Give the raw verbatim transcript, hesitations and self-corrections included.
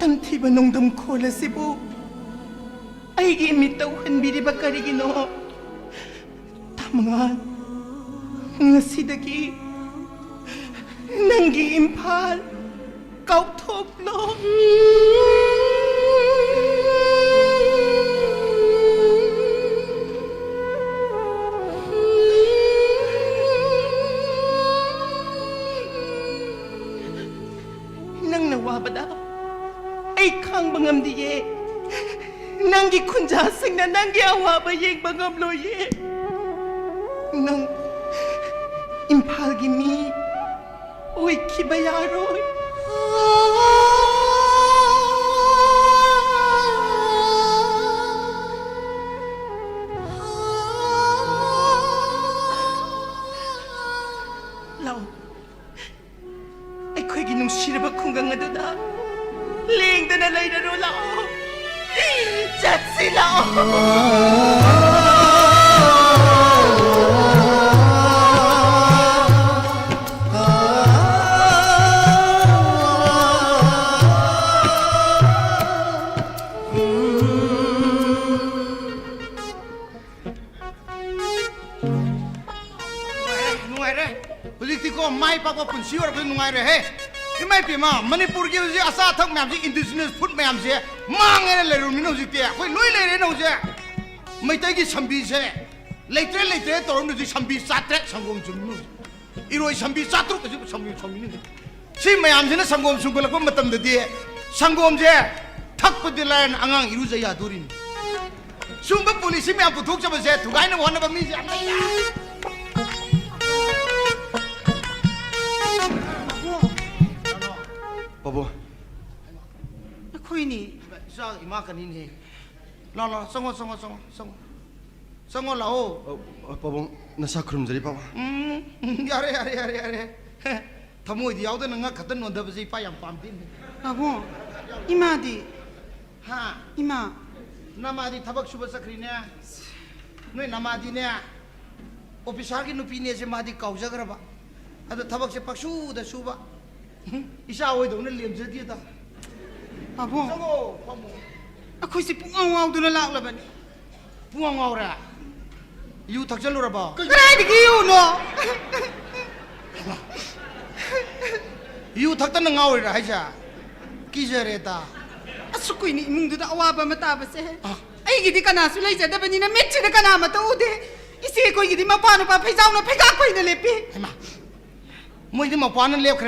ꯇꯝꯊꯤꯕ ꯅꯣꯡꯗꯝ ꯈꯣꯜ ꯑꯁꯤꯕꯨ ꯑꯩꯒꯤ ꯏꯃꯤꯠꯇ ꯎꯍꯟꯕꯤꯔꯤꯕ ꯀꯔꯤꯒꯤꯅꯣ? ꯇꯥꯃꯉꯥꯟ, ꯉꯁꯤꯗꯒꯤ ꯅꯪꯒꯤ ꯏꯝꯐꯥꯜ ꯀꯥꯎꯊꯣꯛꯂꯣ꯫ ꯅꯪꯅ ꯋꯥꯕꯗ ꯑꯩ ꯈꯥꯡꯕ ꯉꯝꯗꯤꯌꯦ꯫ ꯅꯪꯒꯤ ꯈꯨꯟꯖꯥꯁꯤꯡꯅ ꯅꯪꯒꯤ ꯑꯋꯥꯕ ꯌꯦꯡꯕ ꯉꯝꯂꯣꯏꯌꯦ꯫ ꯅꯪ ꯏꯝꯐꯥꯜꯒꯤ ꯃꯤ ꯑꯣꯏꯈꯤꯕ ꯌꯥꯔꯣꯏ꯫ ꯂꯥꯛꯑꯣ, ꯑꯩꯈꯣꯏꯒꯤ ꯅꯨꯡꯁꯤꯔꯕ ꯈꯨꯡꯒꯪ ꯑꯗꯨꯗ ꯂꯦꯡꯗꯅ ꯂꯩꯔꯔꯣ꯫ ꯂꯥꯛꯑꯣ, ꯆꯠꯁꯤ, ꯂꯥꯛꯑꯣ꯫ ꯅꯨꯡꯉꯥꯏꯔꯦ, ꯅꯨꯡꯉꯥꯏꯔꯦ꯫ ꯍꯧꯖꯤꯛꯇꯤꯀꯣ, ꯃꯥꯏ ꯄꯥꯛꯄ ꯄꯨꯟꯁꯤ ꯑꯣꯏꯔꯛꯄꯁꯦ ꯅꯨꯡꯉꯥꯏꯔꯦꯍꯦ꯫ ꯏꯃꯥ ꯏꯄꯦꯝꯃ, ꯃꯅꯤꯄꯨꯔꯒꯤ ꯍꯧꯖꯤꯛ ꯑꯆꯥ ꯑꯊꯛ ꯃꯌꯥꯝꯁꯦ, indigenous food ꯃꯌꯥꯝꯁꯦ ꯃꯥꯡꯉꯦꯅ ꯂꯩꯔꯨꯔꯃꯤꯅ ꯍꯧꯖꯤꯛꯇꯤ꯫ ꯑꯩꯈꯣꯏ ꯂꯣꯏ ꯂꯩꯔꯦꯅ ꯍꯧꯖꯤꯛ꯫ ꯃꯩꯇꯩꯒꯤ ꯁꯝꯕꯤꯁꯦ ꯂꯩꯇ꯭ꯔꯦ, ꯂꯩꯇ꯭ꯔꯦ ꯇꯧꯔꯝꯅꯤ, ꯍꯧꯖꯤꯛ ꯁꯝꯕꯤ ꯆꯥꯇ꯭ꯔꯦꯠ ꯁꯪꯒꯣꯝ ꯁꯨꯝꯕꯅ ꯍꯧꯖꯤꯛ꯫ ꯏꯔꯣꯏ ꯁꯝꯕꯤ ꯆꯥꯇ꯭ꯔꯨꯛ ꯑꯁꯤ ꯁꯝꯕꯤ ꯁꯨꯝꯕꯅꯤ꯫ ꯁꯤ ꯃꯌꯥꯝꯁꯤꯅ ꯁꯪꯒꯣꯝ ꯁꯨꯡꯒꯠꯂꯛꯄ ꯃꯇꯝꯗꯗꯤ ꯁꯪꯒꯣꯝꯁꯦ ꯊꯛꯄꯗꯤ ꯂꯥꯏꯔꯅ ꯑꯉꯥꯡ ꯏꯔꯨꯖ ꯌꯥꯗꯣꯔꯤꯅꯤ꯫ ꯁꯨꯝꯕ policy ꯃꯌꯥꯝ ꯄꯨꯊꯣꯛꯆꯕꯁꯦ ꯊꯨꯒꯥꯏꯅꯕ ꯍꯣꯠꯅꯕ ꯃꯤꯁꯦ ꯌꯥꯝ ꯂꯩꯔꯦ꯫ ꯄꯥꯕꯨꯡ꯫ ꯑꯩꯈꯣꯏꯅꯤ꯫ ꯏꯆꯥ ꯏꯃꯥ ꯀꯅꯤꯅꯦ꯫ ꯂꯥꯎ, ꯂꯥꯎ, ꯆꯪꯉꯣ, ꯆꯪꯉꯣ, ꯆꯪꯉꯣ, ꯆꯪꯉꯣ꯫ ꯆꯪꯉꯣ, ꯂꯥꯛꯑꯣ꯫ ꯑ, ꯑ, ꯄꯥꯕꯨꯡ, ꯅꯁꯥ ꯈꯨꯔꯨꯝꯖꯔꯤ, ꯄꯥꯕꯨꯡ꯫ ꯎꯝ, ꯌꯥꯔꯦ, ꯌꯥꯔꯦ, ꯌꯥꯔꯦ, ꯌꯥꯔꯦ꯫ ꯊꯃꯣꯏꯗꯤ ꯌꯥꯎꯗꯅ ꯉꯛ ꯈꯛꯇ ꯅꯣꯟꯗꯕꯁꯦ ꯏꯄꯥ ꯌꯥꯝ ꯄꯥꯝꯗꯦꯅꯦ꯫ ꯄꯥꯕꯨꯡ, ꯏꯃꯥꯗꯤ? ꯍꯥ? ꯏꯃꯥ꯫ ꯅꯃꯥꯗꯤ ꯊꯕꯛ ꯁꯨꯕ ꯆꯠꯈ꯭ꯔꯤꯅꯦ꯫ ꯅꯣꯏ ꯅꯃꯥꯗꯤꯅꯦ, officerꯒꯤ ꯅꯨꯄꯤꯅꯦꯁꯦ ꯃꯥꯗꯤ ꯀꯥꯎꯖꯈ꯭ꯔꯕ꯫ ꯑꯗꯣ ꯊꯕꯛꯁꯦ ꯄꯪꯁꯨꯗ ꯁꯨꯕ꯫ ꯏꯆꯥ ꯍꯣꯏꯗꯧꯅ ꯂꯦꯝꯖꯗꯦꯗ꯫ ꯄꯥꯕꯨꯡ, ꯆꯪꯉꯣ, ꯐꯝꯃꯣ꯫ ꯑꯩꯈꯣꯏꯁꯦ ꯄꯨꯡꯉꯥꯎ ꯉꯥꯎꯗꯨꯅ ꯂꯥꯛꯂꯕꯅꯤ꯫ ꯄꯨꯡꯉꯥꯎ ꯉꯥꯎꯔꯦ? ꯌꯨ ꯊꯛꯆꯜꯂꯨꯔꯕꯣ? ꯀꯗꯥꯏꯗꯒꯤ ꯌꯨꯅꯣ? ꯌꯨ ꯊꯛꯇꯅ ꯉꯥꯎꯔꯤꯔꯥ ꯍꯥꯏꯁꯦ? ꯀꯤꯖꯔꯦꯗ꯫ ꯑꯁꯨꯛ ꯀꯨꯏꯅ ꯏꯃꯨꯡꯗꯨꯗ ꯑꯋꯥꯕ ꯑꯃ ꯇꯥꯕꯁꯦ꯫ ꯑ꯫ ꯑꯩꯒꯤꯗꯤ ꯀꯅꯥꯁꯨ ꯂꯩꯖꯗꯕꯅꯤꯅ ꯃꯤꯠꯁꯤꯗ ꯀꯅꯥꯃꯠꯇ ꯎꯗꯦ꯫ ꯏꯆꯦ ꯑꯩꯈꯣꯏꯒꯤꯗꯤ ꯃꯄꯥ ꯅꯨꯄꯥ ꯐꯩꯖꯥꯎꯅ ꯐꯩꯒꯥꯛ ꯐꯩꯅ ꯂꯦꯞꯄꯤ꯫ ꯍꯩꯃꯥ, ꯃꯣꯏꯗꯤ ꯃꯄꯥꯅ ꯂꯦꯞꯈ꯭ꯔꯦ꯫